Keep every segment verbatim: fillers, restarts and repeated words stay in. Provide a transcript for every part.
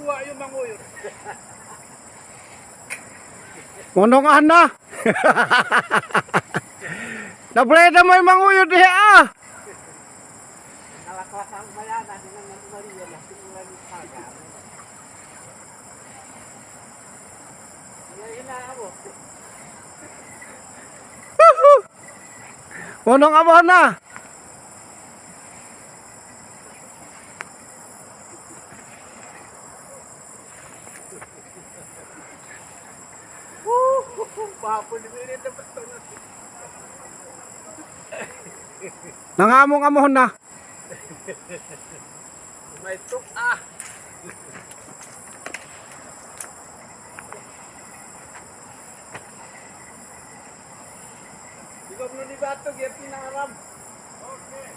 Wa, yu manguyut. Monong a na. Na pula da mai manguyut diha a. Monong a mo na. Nangamong a mo na. Maituk a. Ikaw na ni bato, kaya pinangaram. Okay.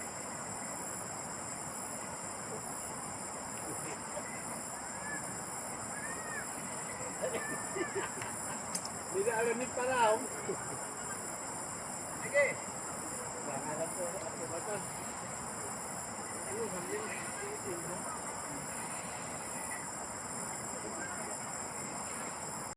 Tidak ada ni parau. Okay. Jangan ada tu, ada batas. Ini sambil